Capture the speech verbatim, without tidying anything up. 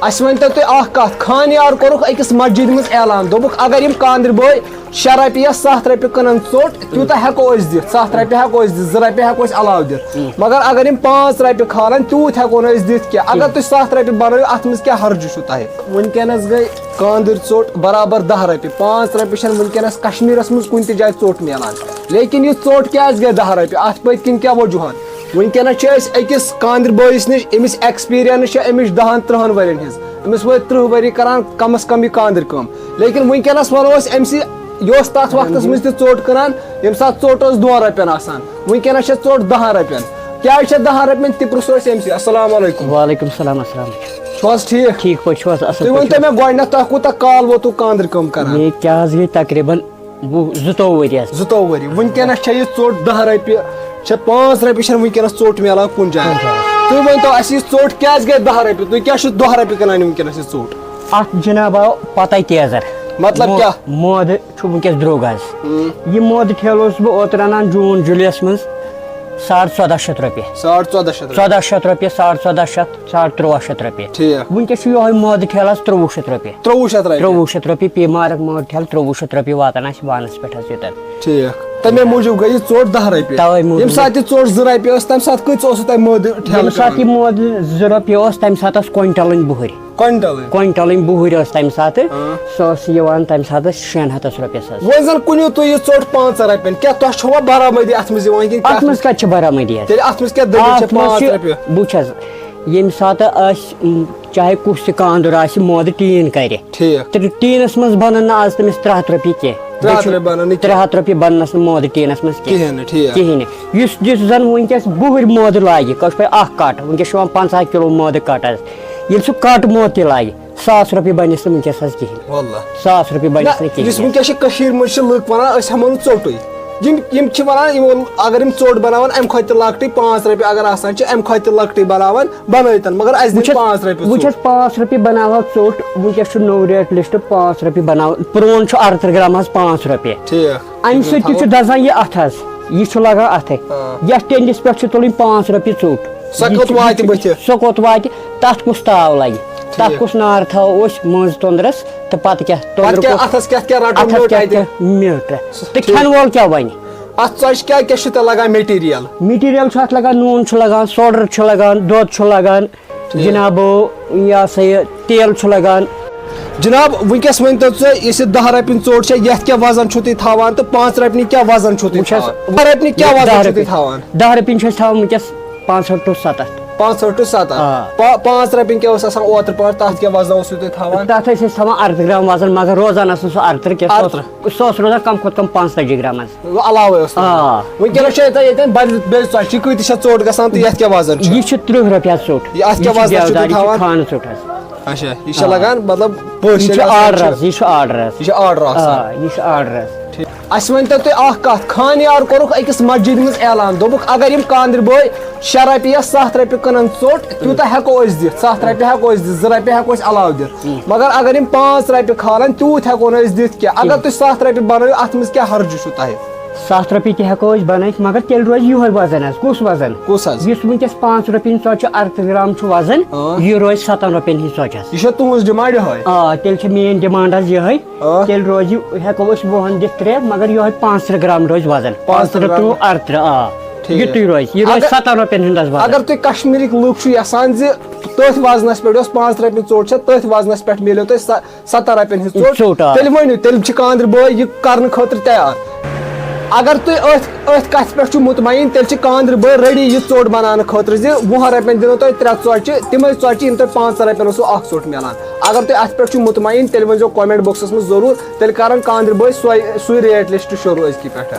اَسہِ ؤنۍ تو تُہۍ اکھ کتھ، خان یار کوٚرُکھ أکِس مسجدِ منٛز اعلان، دوٚپُکھ اگر یِم کاندرِ بٲے شےٚ رۄپیہِ یا ستھ رۄپیہِ کٕنن ژوٚٹ، تیوٗتاہ ہٮ۪کو أسۍ دِتھ، ستھ رۄپیہِ ہٮ۪کو أسۍ دِتھ، زٕ رۄپیہِ ہٮ۪کو أسۍ علاوٕ دِتھ۔ مگر اگر یِم پانٛژھ رۄپیہِ کھالن، تیوٗت ہٮ۪کو نہٕ أسۍ دِتھ کینٛہہ۔ اگر تُہۍ ستھ رۄپیہِ بنٲیِو، اتھ منٛز کیٛاہ حرجہِ چھُ تۄہہِ؟ وٕنکیٚنس گٔے کاندٕرۍ ژوٚٹ برابر دَہ رۄپیہِ، پانٛژھ رۄپیہِ چھَنہٕ وٕنکیٚنس کشمیٖرس منٛز کُنہِ تہِ جایہِ ژوٚٹ میلان۔ لیکن یہِ ژوٚٹ کیٛازِ گٔے دَہ رۄپیہِ؟ اتھ پٔتۍ کِنۍ کیٛاہ وجوہات؟ وٕنکیٚنَس چھِ أسۍ أکِس کاندرِ بٲیِس نِش، أمِس experience چھِ أمِس دَہَن تٕرٛہَن ؤرِین ہِنٛز۔ أمِس وٲتۍ تٕرٛہ ؤری کَران کَم از کَم یہِ کاندرِ کٲم۔ لیکن وٕنکیٚنَس وَنو أسۍ أمۍ سٕے، یہِ اوس تَتھ وقتَس منٛز تہِ ژوٚٹ کٕنان، ییٚمہِ ساتہٕ ژوٚٹ ٲس دۄن رۄپیَن آسان۔ وٕنکیٚنَس چھےٚ ژوٚٹ دَہَن رۄپیَن۔ کیٛازِ چھےٚ دَہَن رۄپیَن، تہِ پرٛژھو أسۍ أمۍ سٕے۔ السلام علیکم۔ وعلیکم السلام، السلام۔ چھُو حظ ٹھیٖک؟ ٹھیٖک پٲٹھۍ چھُو حظ؟ اَصٕل تُہۍ پٲٹھۍ ؤنۍ تو چھِو؟ مےٚ گۄڈٕنٮ۪تھ، تۄہہِ کوٗتاہ کال ووتوٕ کاندرِ کٲم کَران؟ مےٚ کیٛاہ حظ گٔے تقریٖباً وُہ، زٕتووُہ ؤری حظ۔ زٕتووُہ ؤری۔ وٕنکیٚنَس چھےٚ یہِ ژوٚٹ دَہ رۄپیہِ، چھےٚ پانٛژھ رۄپیہِ چھَنہٕ وٕنکیٚنَس ژوٚٹ میلان کُنہِ جایہِ۔ کُنہِ جایہِ۔ تُہۍ ؤنۍ تو اَسہِ، یہِ ژوٚٹ کیٛازِ گٔے دَہ رۄپیہِ؟ تُہۍ کیٛاہ چھِو دَہ رۄپیہِ کٕنان وٕنکیٚنَس یہِ ژوٚٹ؟ اَتھ جِناب آو پَتَے تیزَر۔ مطلب مو-، کیٛاہ؟ مٲدٕ چھُ وٕنکیٚس درٛوگ حظ۔ ہُم۔ یہِ مٲدٕ ٹھیلہٕ اوسُس بہٕ اوترٕ اَنان جوٗن جُلیَس منٛز ساڑ ژۄداہ شیٚتھ رۄپیہِ۔ ساڑ ژۄداہ شیٚتھ رۄپیہِ۔ ژۄداہ شیٚتھ رۄپیہِ، ساڑ ژۄداہ شیٚتھ۔ ساڑ ترٛۆوُہ شیٚتھ رۄپیہِ۔ ٹھیٖک۔ وٕنکیٚس چھُ یِہوٚے مٲدٕ ٹھیلہٕ حظ ترٛۆوُہ شیٚتھ رۄپیہِ۔ ترٛۆوُہ شیٚتھ رۄپیہِ؟ ترٛۆوُہ شیٚتھ رۄپیہِ، پی مارک مٲدٕ ٹھیلہٕ ترٛۆوُہ شیٚتھ رۄپیہِ واتان اَسہِ وانَس پٮ۪ٹھ حظ یوٚتَن۔ ٹھیٖک۔ تَمے موٗجوٗب گٔے یہِ ژوٚٹ دَہ رۄپیہِ۔ تَوَے موٗجوٗب۔ ییٚمہِ ساتہٕ یہِ ژوٚٹ زٕ رۄپیہِ ٲس، تَمہِ ساتہٕ کۭژ اوسوٕ تۄہہِ مٲدٕ ٹھیلہٕ ییٚمہِ ساتہٕ یہِ کٕنان؟ مٲدٕ زٕ رۄپیہِ اوس، تَمہِ ساتہٕ ٲس کویِنٹَلٕنۍ بُہٕرۍ۔ کویِنٹَلٕنۍ؟ کویِنٹَلٕنۍ بُہٕرۍ ٲس تَمہِ ساتہٕ۔ ہاں۔ سۄ ٲس یِوان تَمہِ ساتہٕ شٮ۪ن ہَتَس رۄپیَس حظ۔ وۄنۍ زَن کٕنِو تُہۍ یہِ ژوٚٹ پانٛژَن رۄپیَن، کیٛاہ تۄہہِ چھوا برآمدی اَتھ منٛز یِوان کِنہٕ اَتھ کیٛاہ؟ منٛز کَتہِ چھِ برآمدی حظ؟ تیٚلہِ اَتھ منٛز کیٛاہ دٔلیٖل اَتھ چھےٚ منٛز پانٛژھ چھِ، رۄپیہِ؟ بہٕ چھَس، ییٚمہِ ساتہٕ اَسہِ، م، چاہے کُس تہِ کاندُر آسہِ، مٲدٕ ٹیٖن کَرِ۔ ٹھیٖک۔ تہٕ ٹیٖنَس منٛز بَنَن نہٕ آز تٔمِس ترٛےٚ ہَتھ رۄپیہِ کینٛہہ۔ ترٛےٚ ہَتھ بیٚیہِ چھُ رۄپیہِ بَنَن نہٕ کینٛہہ۔ ترٛےٚ ہَتھ رۄپیہِ بَننَس نہٕ مٲدٕ ٹیٖنَس منٛز کینٛہہ۔ کِہیٖنۍ نہٕ، ٹھیٖک۔ کِہیٖنۍ نہٕ۔ یُس، یُس زَن وٕنکیٚس بُہٕرۍ مٲدٕ لاگہِ، کٲشِر پٲٹھۍ اَکھ کَٹھ، وٕنکیٚس چھُ یِوان پنٛژاہ کِلوٗ مٲدٕ کَٹَس۔ ییٚلہِ سُہ کَٹھ مٲدٕ تہِ لاگہِ، ساس رۄپیہِ بَنٮ۪س نہٕ وٕنکیٚس حظ کِہیٖنۍ۔ واللہ۔ ساس رۄپیہِ بَنٮ۪س نہ، نہٕ کِہیٖنۍ۔ یُس وٕنکیٚس چھِ کٔشیٖرِ منٛز چھِ لُکھ وَنان، أسۍ ہٮ۪مو نہٕ ژوٚٹُے۔ یِم، یِم چھِ وَنان، یِمو اگر یِم ژوٚٹ بَناوَن، اَمہِ کھۄتہٕ تہِ لۄکٹٕے، پانٛژھ رۄپیہِ اگر آسان چھِ، اَمہِ کھۄتہٕ تہِ لۄکٹٕے بَناوَن، بَنٲیتَن، مگر اَسہِ دِن وٕچھ حظ، پانٛژھ رۄپیہِ وٕچھ ژوٚٹ۔ حظ، پانٛژھ رۄپیہِ بَناوہو ژوٚٹ، وٕنکیٚس چھُ نوٚو ریٹ لِسٹ، پانٛژھ رۄپیہِ بَناو-، پرٛون چھُ اَرترٕہ گرٛام حظ، پانٛژھ رۄپیہِ۔ ٹھیٖک۔ اَمہِ سۭتۍ تہِ چھُ دَزان یہِ اَتھٕ حظ، یہِ چھُ لَگان اَتھٕ۔ آ۔ یَتھ ٹیٚنٛڈِس پٮ۪ٹھ چھُ تُلٕنۍ پانٛژھ رۄپیہِ ژوٚٹ۔ سۄ یہِ کوٚت چھُ، یہِ واتہِ چھُ، بٕتھِ؟ سۄ کوٚت واتہِ؟ تَتھ کُس تاو لَگہِ؟ تَتھ ٹھیٖک۔ کُس نار تھاوو أسۍ مٔنٛزۍ توٚنٛدرَس؟ تہٕ پَتہٕ کیٛاہ؟ توٚنٛدرٕ پَتہٕ کیٛاہ کوٚت؟ اَتھَس کیٛاہ کیٛاہ رَٹو اَتھَس میٚژ کیٛاہ اَتہِ؟ کیٛاہ میٚژ؟ تہٕ ٹھیٖک۔ کھٮ۪نہٕ وول کیٛاہ وَنہِ؟ اَتھ ژۄچہِ کیٛاہ کیٛاہ چھُ تۄہہِ لَگان میٹیٖریَل؟ میٹیٖریَل چھُ اَتھ لَگان، نوٗن چھُ لَگان، سوڈَر چھُ لَگان، دۄد چھُ لَگان، ٹھیٖک۔ جِناب، یہِ ہسا یہِ تیل چھُ لَگان۔ جِناب، وٕنکیٚس ؤنۍ تو ژٕ، یُس یہِ دَہ رۄپیَن ژوٚٹ چھےٚ، یَتھ کیٛاہ وَزَن چھُو تُہۍ تھاوان تہٕ پانٛژھ رۄپیَنہِ کیٛاہ وَزَن چھُو تُہۍ وٕچھ حظ، تھاوان؟ دَہ رۄپیَنہِ کیٛاہ دَہ وَزَن چھُو تُہۍ رۄپیہِ۔ تھاوان؟ دَہ رۄپیَن چھِ أسۍ تھاوان وٕنکیٚس پانٛژھ ہَتھ to سَتَتھ۔ پانٛژھ ہَتھ to سَتَتھ۔ آ۔ پا-، پانٛژھ رۄپیَن کیٛاہ اوس آسان اوترٕ پانٛژھ، تَتھ کیٛاہ وَزَن اوسوٕ تُہۍ تھاوان؟ تَتھ ٲسۍ أسۍ تھاوان اَرترٕہ گرٛام وَزَن، مگر روزان ٲس نہٕ سُہ اَرترٕہ کینٛہہ، سُہ اوس، اَرترٕہ۔ سُہ اوس روزان کَم کھۄتہٕ کَم پانٛژتٲجی گرٛام حظ۔ گوٚو علاوَے اوس تَتھ۔ آ۔ وٕنکیٚنَس چھِ ییٚتٮ۪ن، ییٚتٮ۪ن بَڑِ بیٚیہِ ژۄچہِ، یہِ کۭتِس چھےٚ ژوٚٹ گژھان تہٕ یَتھ کیٛاہ وَزَن چھُ؟ یہِ چھِ ترٕٛہ رۄپیہِ حظ ژوٚٹ۔ یہِ اَتھ کیٛاہ یہِ چھِ وَزَن چھُ دیودار، تُہۍ یہِ چھِ تھاوان؟ خانہٕ ژوٚٹ حظ۔ اچھا، یہِ چھا آ۔ لَگان مطلب پٔژھۍ یہِ چھُ ییٚلہِ آسان آرڈر چھِ؟ حظ، یہِ چھُ آرڈر حظ۔ یہِ چھُ آرڈر آسان۔ آ، یہِ چھُ آرڈر حظ۔ ٹھیٖک۔ اَسہِ ؤنۍ تو تُہۍ اَکھ کَتھ، خان یار کوٚرُکھ أکِس مسجدِ منٛز اعلان، دوٚپُکھ اگر یِم کاندرِ بٲے شےٚ رۄپیہِ یا ستھ رۄپیہِ کٕنن ژوٚٹ، تیوٗتاہ ہٮ۪کو أسۍ دِتھ، ستھ رۄپیہِ ہٮ۪کو أسۍ دِتھ، زٕ رۄپیہِ ہٮ۪کو أسۍ علاوٕ دِتھ۔ مگر اگر یِم پانٛژھ رۄپیہِ کھالن، تیوٗت ہٮ۪کو نہٕ أسۍ دِتھ کینٛہہ۔ اگر تُہۍ ستھ رۄپیہِ بنٲیِو، اتھ منٛز کیٛاہ حرجہِ چھُ تۄہہِ؟ ستھ رۄپیہِ تہِ ہٮ۪کو أسۍ بنٲیِتھ، مگر تیٚلہِ روزِ یِہوٚے وزن حظ۔ کُس وزن؟ کُس حظ؟ یُس وٕنکیٚس پانٛژھ رۄپیہِ ہٕنٛز ژۄچہِ چھِ، اَرترٕہ گرام چھُ وزن، آ۔ یہِ روزِ ستن رۄپین ہٕنٛز ژۄچہِ حظ۔ یہِ چھا تُہٕنٛز ڈِمانڈ یِہوٚے؟ آ، تیٚلہِ چھِ میٛٲنۍ ڈِمانڈ حظ یِہوٚے۔ آ۔ تیٚلہِ روزِ، ہٮ۪کو أسۍ وُہن دِتھ ترٛےٚ، مگر یِہوٚے پانٛژترٕہ گرام روزِ وزن۔ پانٛژترٕہ پانٛژترٕہ گرام۔ To اَرترٕہ، آ۔ ٹھیٖک۔ یُتُے روزِ، یہِ روزِ اگر، ستن رۄپین ہُنٛد حظ وزن۔ اگر تُہۍ کشمیٖرٕکۍ لُکھ چھِو یژھان زِ تٔتھۍ وزنس پٮ۪ٹھ یۄس پانٛژھ رۄپیہِ ژوٚٹ چھےٚ، تٔتھۍ وزنس پٮ۪ٹھ میلیو تۄہہِ سۄ ستن رۄپین ہٕنٛز ژوٚٹ، ژوٚٹ، آ۔ تیٚلہِ ؤنِو، تیٚلہِ چھِ کاندرِ بٲے یہِ کرنہٕ خٲطرٕ تیار۔ اگر تُہۍ أتھۍ، أتھۍ کتھِ پٮ۪ٹھ چھِو مطمئن، تیٚلہِ چھِ کاندرِ بٲے ready یہِ ژوٚٹ بناونہٕ خٲطرٕ زِ وُہن رۄپین دِنو تۄہہِ ترٛےٚ ژۄچہِ، تِمے ژۄچہِ یِم تۄہہِ پانٛژن رۄپین اوسوٕ اکھ ژوٚٹ میلان۔ اگر تُہۍ اتھ پٮ۪ٹھ چھِو مُطمعیٖن، تیٚلہِ ؤنۍزیو comment boxس منٛز ضروٗر، تیٚلہِ کرن کانٛدرِ بٲے سۄے، سُے rate list شروٗع أزکی پٮ۪ٹھ۔